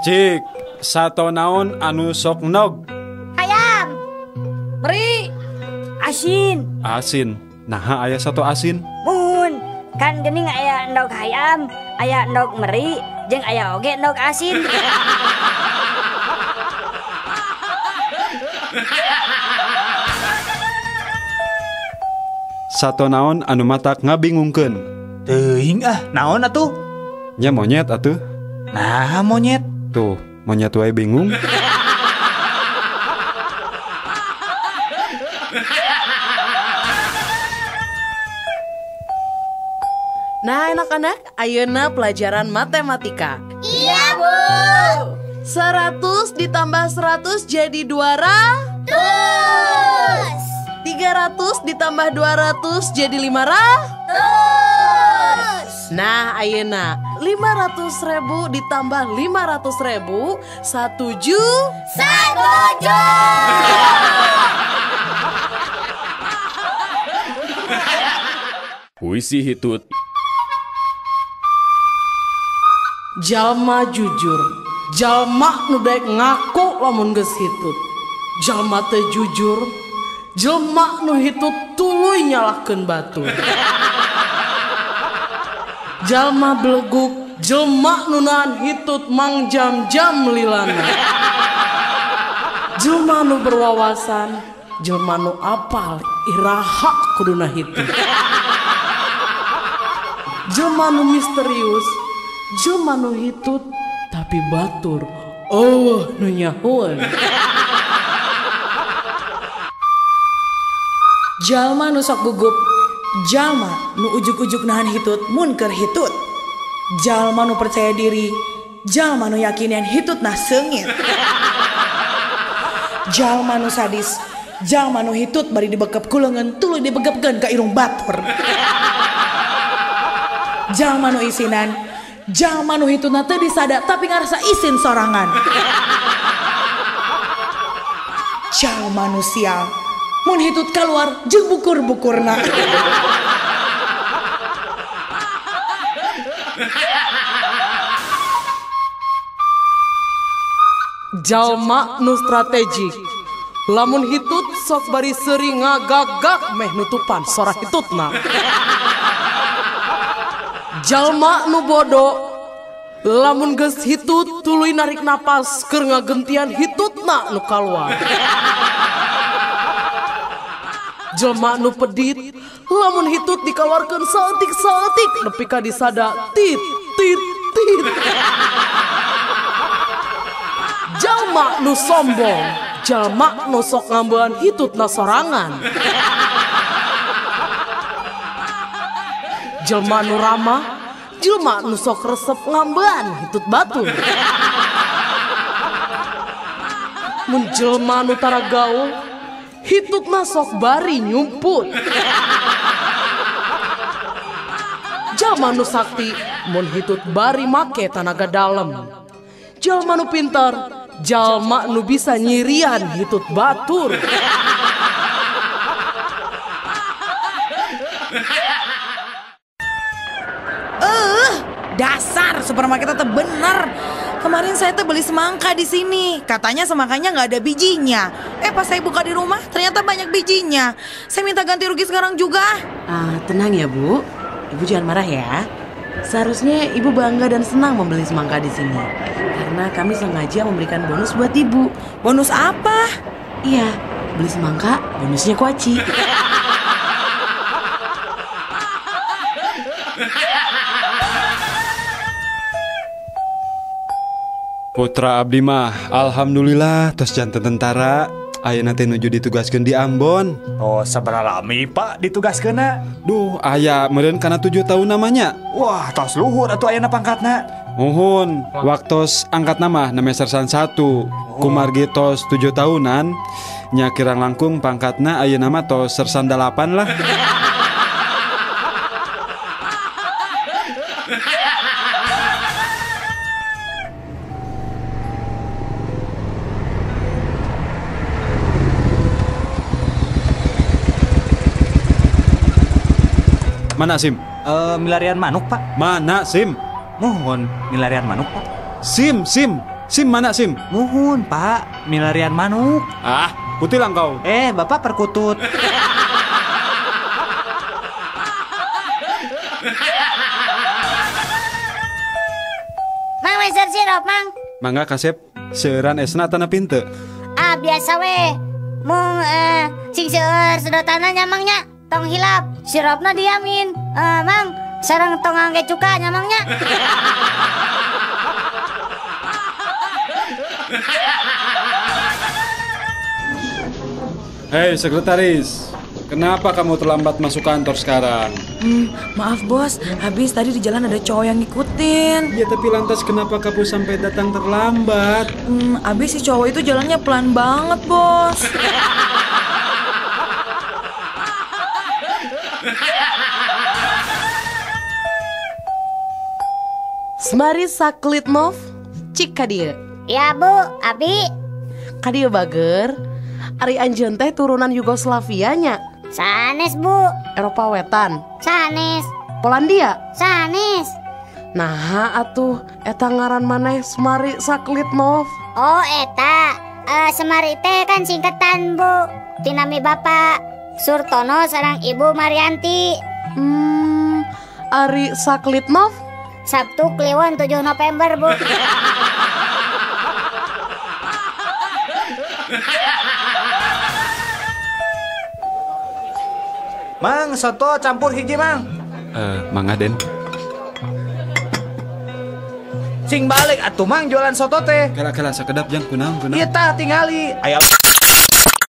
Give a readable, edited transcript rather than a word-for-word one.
Cik, sato naon anu sok nog? Ayam. Meri. Asin. Asin. Naha aya sato asin? Mun, kan geuning aya endog hayam, aya endog meri, jeung aya oge endog asin. Sato naon anu matak ngabingungkeun? Teuing ah, naon atuh? Nya monyet atuh. Nah, monyet. Tuh, monyet wae bingung. Nah, anak-anak, ayeuna pelajaran matematika. Iya, Bu. 100 ditambah 100 jadi 200. 300 ditambah 200 jadi 500. Nah, ayeuna 500.000 ditambah 500.000 1 juta. 1 juta. Puisi hitut. Jalma jujur, jalma nu daek ngaku lamun geus hitut. Jalma teu jujur, jelma nu hitut tuluy nyalahkeun batur. Jalma beleguk, jelma nu nahan hitut mang jam-jam lilana. Jelma nu berwawasan, jelma nu apal iraha kuduna hitut. Jelma nu misterius, jelma nu hitut tapi batur, oh nu nyahoeun. Jalma nu sok gugup, jalma nu ujug-ujug nahan hitut mun keur hitut. Jalma nu percaya diri, jalma nu yakin yen hitut nah seungit. Jalma nu sadis, jalma nu hitut bari dibekep ku leungeun tuluy dibegepkeun ka irung batur. Jalma nu isinan, jalma nu hitutna teu disada tapi ngarasa isin sorangan. Jalma nu sial, mun hitut keluar jeung bukur-bukurna. Jalma nu strategik, lamun hitut sok bari seuri ngagagak meh nutupan sora hitutna. Jalma nu bodoh, lamun geus hitut tuluy narik napas keur ngagentian hitutna nu kaluar. Jelma nu pedit, lamun hitut dikaluarkeun saeutik-saeutik nepi ka disada tit tit tit. Jalma nu sombong, jalma nu sok ngambean hitutna sorangan. Jelma nu ramah, jelma nu sok resep ngambean hitut batur. Mun jelma nu tara gaul, hitutna sok bari nyumput. Jalma nu sakti, mun hitut bari make tanaga dalem. Jalma nu pintar, jalma nu bisa nyirian hitut batur. Dasar supermarket itu bener. Kemarin saya tuh beli semangka di sini. Katanya semangkanya nggak ada bijinya. Pas saya buka di rumah ternyata banyak bijinya. Saya minta ganti rugi sekarang juga. Tenang ya Bu. Ibu jangan marah ya. Seharusnya Ibu bangga dan senang membeli semangka di sini. Karena kami sengaja memberikan bonus buat Ibu. Bonus apa? Iya, beli semangka bonusnya kuaci. Putra abdi mah alhamdulillah tos janten tentara. Ayeuna teh nuju ditugaskeun di Ambon. Oh, sabaraha lami Pak ditugaskeunna? Duh, aya meureun kana 7 tahun namanya. Wah, tos luhur atuh ayeuna pangkatna. Muhun, waktos angkat nama name sersan 1. Oh. Kumargi tos 7 tahunan, nya kirang langkung pangkatna ayeuna mah tos sersan 8 lah. Mana SIM? Milarian manuk, Pak. Mana SIM? Mohon, milarian manuk, Pak. SIM, SIM. Sim mana Sim? Muhun Pak, milarian manuk. Ah, kutilang kau. Bapak perkutut. Mang meser sirup, Mang. Mangga kasep, seueuran esna tanah pinte. Ah, biasa we. Mung sing seueur sedotanna nya Mang nya. Tong hilap, sirupna diamin. Mang, sareng tong ngangge cuka nya Mang nya. Hei sekretaris, kenapa kamu terlambat masuk kantor sekarang? Maaf bos, habis tadi di jalan ada cowok yang ngikutin. Ya tapi lantas kenapa kamu sampai datang terlambat? Habis si cowok itu jalannya pelan banget bos. Semari Saklitnov, cik kadieu. Ya Bu, abi. Kadieu bager. Ari anjeun teh turunan Yugoslavia nya. Sanes Bu. Eropa Wetan. Sanes. Polandia. Sanes. Nah atuh eta ngaran maneh Semari Saklitnov. Oh eta, Semari teh kan singkatan Bu. Tinami Bapak Surtono sareng Ibu Marianti. Ari Saklitnov? Sabtu Kliwon 7 November Bu. Mang, soto campur hiji, Mang. Mangga Den. Sing balik atuh Mang jualan soto teh. Kala-kala sakedap jang kunaon kunaon. Ieu tah tingali. Aya